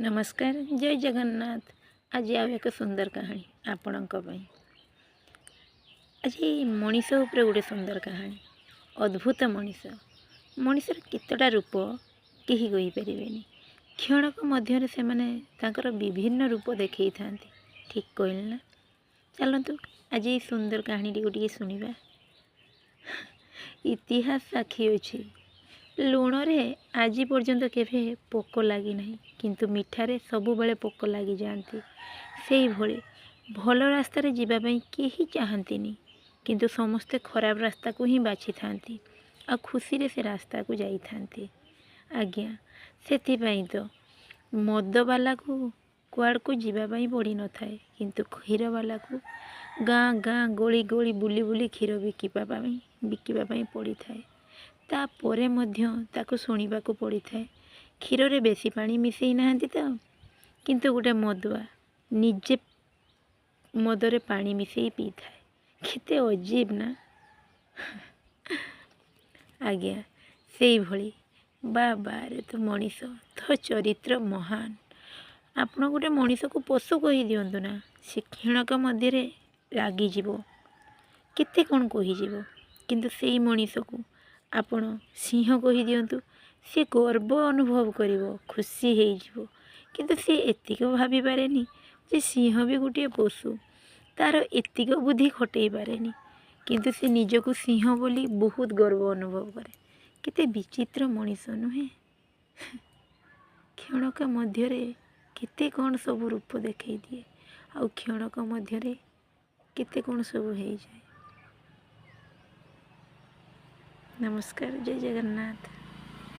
ନମସ୍କାର, ଜୟ ଜଗନ୍ନାଥ। ଆଜି ଆଉ ଏକ ସୁନ୍ଦର କାହାଣୀ ଆପଣଙ୍କ ପାଇଁ। ଆଜି ମଣିଷ ଉପରେ ଗୋଟେ ସୁନ୍ଦର କାହାଣୀ। ଅଦ୍ଭୁତ ମଣିଷ। ମଣିଷର କେତେଟା ରୂପ କେହି କହିପାରିବେନି। କ୍ଷଣକ ମଧ୍ୟରେ ସେମାନେ ତାଙ୍କର ବିଭିନ୍ନ ରୂପ ଦେଖେଇଥାନ୍ତି। ଠିକ୍ କହିଲି ନା? ଚାଲନ୍ତୁ, ଆଜି ଏଇ ସୁନ୍ଦର କାହାଣୀଟିକୁ ଟିକେ ଶୁଣିବା। ଇତିହାସ ସାକ୍ଷୀ ଅଛି, ଲୁଣରେ ଆଜି ପର୍ଯ୍ୟନ୍ତ କେବେ ପୋକ ଲାଗିନାହିଁ, କିନ୍ତୁ ମିଠାରେ ସବୁବେଳେ ପୋକ ଲାଗିଯାଆନ୍ତି। ସେଇଭଳି ଭଲ ରାସ୍ତାରେ ଯିବା ପାଇଁ କେହି ଚାହାନ୍ତିନି, କିନ୍ତୁ ସମସ୍ତେ ଖରାପ ରାସ୍ତାକୁ ହିଁ ବାଛିଥାନ୍ତି ଆଉ ଖୁସିରେ ସେ ରାସ୍ତାକୁ ଯାଇଥାନ୍ତି। ଆଜ୍ଞା, ସେଥିପାଇଁ ତ ମଦବାଲାକୁ କୁଆଡ଼କୁ ଯିବା ପାଇଁ ପଡ଼ିନଥାଏ, କିନ୍ତୁ କ୍ଷୀରବାଲାକୁ ଗାଁ ଗାଁ, ଗଳି ଗଳି ବୁଲି ବୁଲି କ୍ଷୀର ବିକିବା ପାଇଁ ପଡ଼ିଥାଏ। ତାପରେ ମଧ୍ୟ ତାକୁ ଶୁଣିବାକୁ ପଡ଼ିଥାଏ, କ୍ଷୀରରେ ବେଶୀ ପାଣି ମିଶାଇ ନାହାନ୍ତି ତ? କିନ୍ତୁ ଗୋଟେ ମଦୁଆ ନିଜେ ମଦରେ ପାଣି ମିଶାଇ ପିଇଥାଏ। କେତେ ଅଜୀବ ନା ଆଜ୍ଞା? ସେଇଭଳି ବାବାରେ, ତୁ ମଣିଷ, ତୋ ଚରିତ୍ର ମହାନ। ଆପଣ ଗୋଟେ ମଣିଷକୁ ପଶୁ କହିଦିଅନ୍ତୁ ନା, ସେ କ୍ଷଣକ ମଧ୍ୟରେ ରାଗିଯିବ, କେତେ କ'ଣ କହିଯିବ। କିନ୍ତୁ ସେଇ ମଣିଷକୁ ଆପଣ ସିଂହ କହିଦିଅନ୍ତୁ, ସେ ଗର୍ବ ଅନୁଭବ କରିବ, ଖୁସି ହେଇଯିବ। କିନ୍ତୁ ସେ ଏତିକ ଭାବିପାରେନି ଯେ ସିଂହ ବି ଗୋଟିଏ ପଶୁ। ତା'ର ଏତିକ ବୁଦ୍ଧି ଖଟେଇ ପାରେନି, କିନ୍ତୁ ସେ ନିଜକୁ ସିଂହ ବୋଲି ବହୁତ ଗର୍ବ ଅନୁଭବ କରେ। କେତେ ବିଚିତ୍ର ମଣିଷ ନୁହେଁ? କ୍ଷଣକ ମଧ୍ୟରେ କେତେ କ'ଣ ସବୁ ରୂପ ଦେଖେଇ ଦିଏ ଆଉ କ୍ଷଣକ ମଧ୍ୟରେ କେତେ କ'ଣ ସବୁ ହେଇଯାଏ। ନମସ୍କାର, ଜୟ ଜଗନ୍ନାଥ।